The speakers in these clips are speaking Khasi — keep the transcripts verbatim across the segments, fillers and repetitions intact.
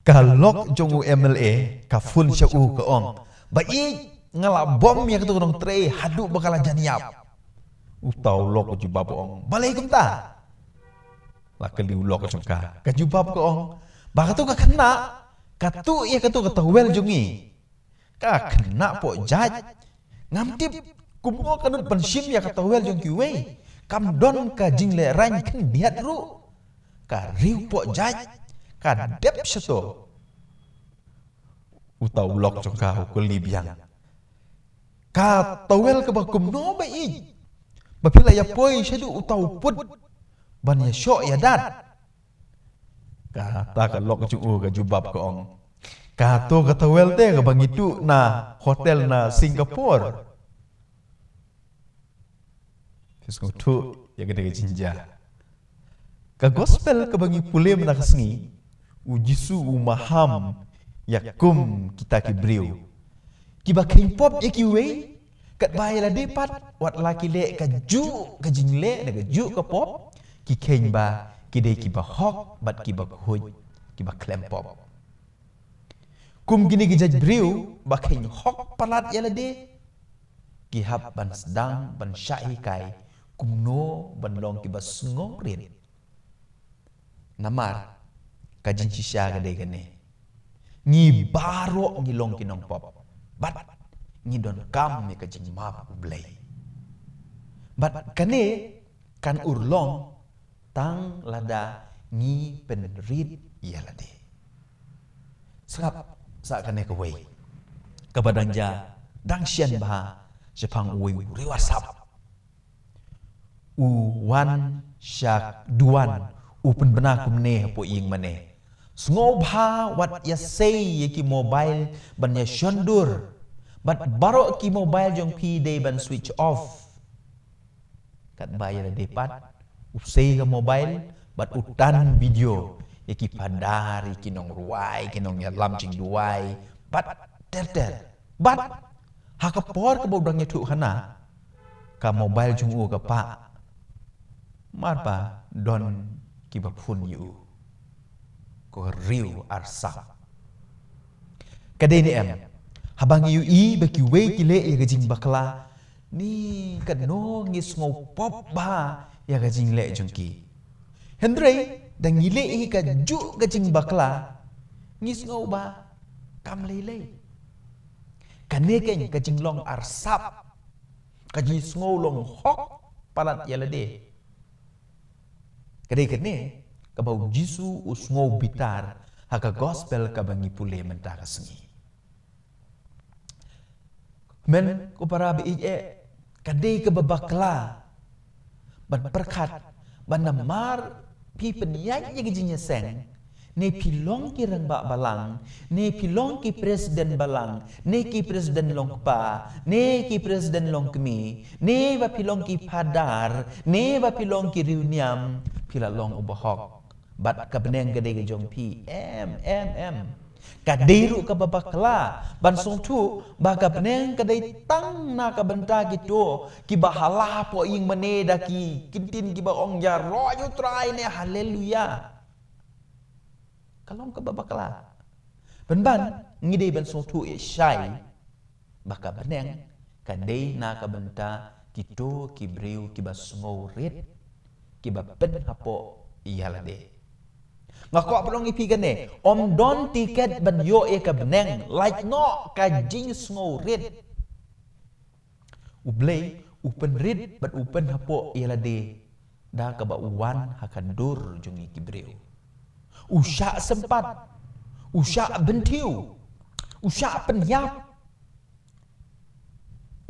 Ka lok jong u M L A ka phone sha u ka ong, ba i nga la bom ïa kato ka nongtrei haduh ba ka la jan ïap. Uta u lok ka jubab ka ong, balei kumta? La kylli u lok jong ka, ka jubab ka ong, ba kato ka khynnah ka tuh ïa kato ka towel jong i. Ka khynnah poh jait. Ngam tip kumno ka nud ban shim ïa ka towel jong kiwei. Kam don ka jinglehrain khyndiat ruh. Ka riew poh jait. Ka dep shato. Uta u lok jong ka u kylli biang, ka towel kaba kumno ba ïeit, ba phi la ïa poi shaduh uta u pud ban ïa shoh ïa dat? Kata ka lok jong u ka jubab ka ong, kato ka towel te kaba ngi tuh na hotel na Singapore. Phi sngewthuh ïa kane ka jingjia? Ka gospel kaba ngi pule mynta ka sngi, u Jisu u maham ïa kum kita ki briew kiba kheiñ pop ïa kiwei, katba ïa lade pat wat la ki leh kajuh ka jingleh ne kajuh ka pop, ki kheiñ ba ki dei kiba hok bad kiba khuid, kiba khlem pop. Kum kine ki jait briew ba kheiñ hok palat ïa lade, ki hap ban sdang ban shah hikai kumno ban long kiba sngewrit. Namar ka jingshisha ka dei kane, ngi baroh ngi long ki nongpop bad ngi donkam ïa ka jingmap U Blei. Bad kane kan urlong tang lada ngi pynrit ïa lade. Sngap sa kane kawei kaba dang jia, dang shen bha shaphang uwei u riewsap. U wan sha duwan, u pynbna kumne hapoh ïing mane, sngewbha wat ïa sei ïa ki mobile ban ïa shon dur. Bad baroh ki mobile jong phi dei ban switch off. Katba ïa lade pat u sei ka mobile bad u tan video ïa ki phadar, ïa ki nongrwai, ki nongïalam jingduwai bad ter ter. Bad ha ka por kaba u dang ïathuh khana, ka mobile jong u ka pah. Mar ba don kiba phone ïa u. Ko riew arsap. Ka dei ne em, haba ngi ïohi ba kiwei ki leh ïa ka jingbakla, ne katno ngi sngew pop bha ïa ka jingleh jong ki. Hynrei da ngi leh ïa kajuh ka jingbakla, ngi sngew ba kam lei lei. Kane keiñ ka jinglong arsap, ka jingsngew long hok palat ïa lade. Ka dei kane kaba u Jisu u sngew bitar ha ka gospel kaba ngi pule mynta ka sngi. Men ko para ba ïeit, ka dei kaba bakla ban pyrkhat ba namar phi pynïaid ïa ka jingïaseng, ne phi long ki rangbah balang, ne phi long ki president balang, ne ki president longkpa, ne ki president longkmie, ne ba phi long ki phadar, ne ba phi long ki riewniam, phi la long u bahok. Bad ka bneng ka dei ka jong phi. Em, em, em. Ka dei ruh kaba bakla ban sngewthuh ba ka bneng ka dei tang na ka bynta kito kiba ha la hapoh ïing mane da ki ktien kiba ong, "Ïaroh ïa U Trai" ne "Haleluya." Ka long kaba bakla. Pynban ngi dei ban sngewthuh ïa shai ba ka bneng ka dei na ka bynta kito ki briew kiba sngewrit, kiba pynhapoh ïa lade. Nga kwah pynlong ïa phi kane, ym don tiket ban ïoh ïa ka bneng, lait noh ka jingsngewrit. U Blei u pynrit bad u pynhapoh ïa lade da kaba u wan ha ka dur jong ngi ki briew. U shah sympat, u shah bynthiew, u shah pynïap.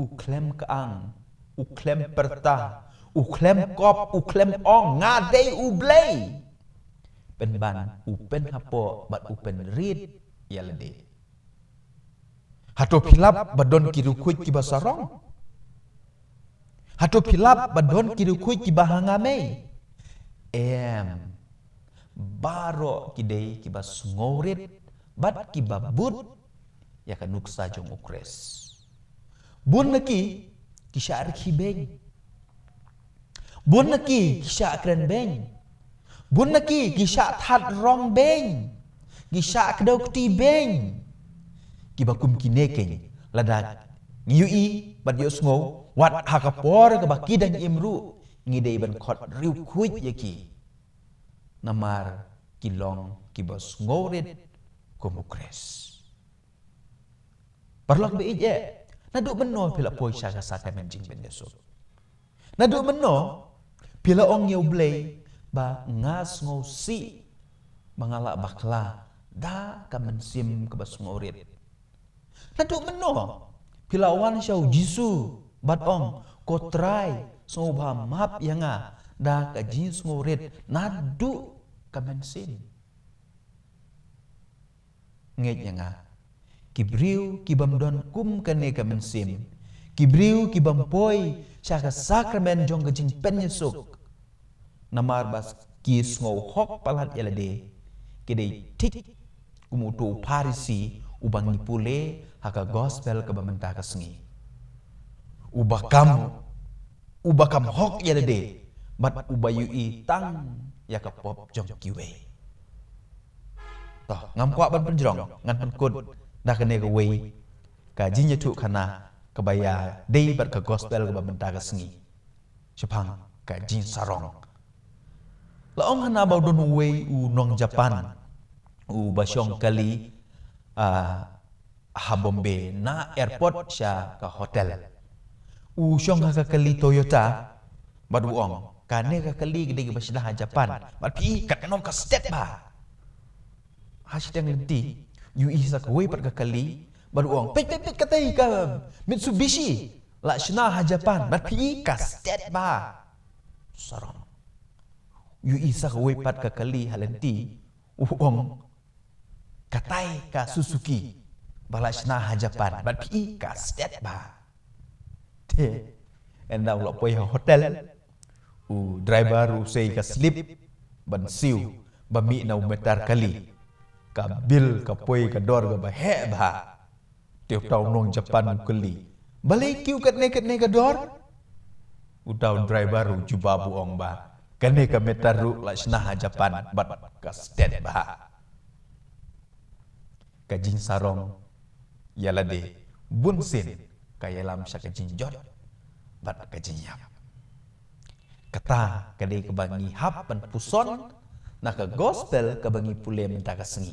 U khlem kyang, u khlem pyrta, u khlem kop, u khlem ong, "Nga dei U Blei." Pynban u pynhapoh bad u pynrit ïa lade. Hato phi lap ba don ki riewkhuid kiba sarong? Hato phi lap ba don ki riewkhuid kiba ha nga mei? Em. Baroh ki dei kiba sngewrit bad kiba bud ïa ka nuksa jong U Khrist. Bun na ki ki shah rkhie beiñ. Bun na ki ki shah kren beiñ. Bun na ki ki shah that rong beiñ. Ki shah kdew kti beiñ. Kiba kum kine keiñ, lada ngi ïohi bad ïohsngew, wat ha ka por kaba ki dang im ruh, ngi dei ban khot riewkhuid ïa ki. Namar ki long kiba sngewrit kum u Khrist. Paralok ba ïeit eh, naduh mynno phi la poi sha ka sakramen jingpynïasuk? Naduh mynno phi la ong ïa u Blei ba nga sngewsih ba nga la bakla da ka mynsiem kaba sngewrit? Naduh mynno phi la wan sha u Jisu bad ong, ko Trai, sngewbha map ïa nga da ka jingsngewrit naduh ka mynsiem? Ngeit ïa nga, ki briew ki bym don kum kane ka mynsiem, ki briew ki bym poi sha ka sakramen jong ka jingpynïasuk, namar ba ki sngew hok palat ïa lade, ki dei thik kum uto u Pharisi uba ngi pule ha ka gospel kaba mynta ka sngi, uba kam, uba kam hok ïa lade bad uba ïohi tang ïa ka pop jong kiwei. To, ngam kwah ban pynjrong, ngan pynkut da kane kawei ka jingïathuhkhana kaba ïadei bad ka gospel kaba mynta ka sngi shaphang ka jingsarong. La ong hana ba u don uwei u nong Japan uba shong kali, ah, ha Bombay, na airport sha ka hotel. U shong ha ka kali Toyota bad u ong, kane ka kali ka dei kaba shna ha Japan, bad phi i katno ka stet bha. Ha shiteng lynti u ïohi sa kawei pat ka kali bad u ong, peit, peit, peit, katei ka Mitsubishi la shna ha Japan, bad phi i ka stet bha. Sarong. U ïohi sa kawei pat ka kali ha lynti, u ong, katai ka Suzuki ba la shna ha Japan, bad phi i ka stet bha. Te ynda u la poi ha hotel, u driver u sei ka slip ban siew ba mih na u meter kali. Ka bill ka poi ka dor kaba heh bha. Te uta u nong Japan u kylli, balei kiew katne katne ka dor? Uta u driver u jubab u ong ba, kane ka meter ruh la shna ha Japan bad ka stet bha. Ka jingsarong ïa lade bunsien ka ïalam sha ka jingjot bad ka jingïap. Kata ka dei kaba ngi hap ban puson na ka gospel kaba ngi pule mynta ka sngi,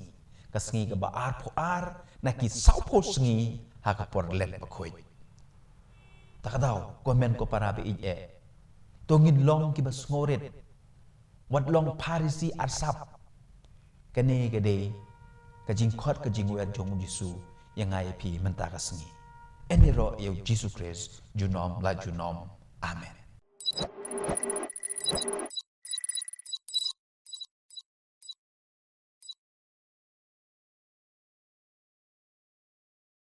ka sngi kaba arphew ar na ki sawphew sngi ha ka por leh bakhuid. Ta ka daw, ko hynmen ko para ba ïeit eh, to ngin long kiba sngewrit, wat long Pharisi arsap. Kane ka dei ka jingkhot ka jingwer jong u Jisu ïa nga ïa phi mynta ka sngi. Ïaroh ïa u Jisu Khrist junom la junom. Amen.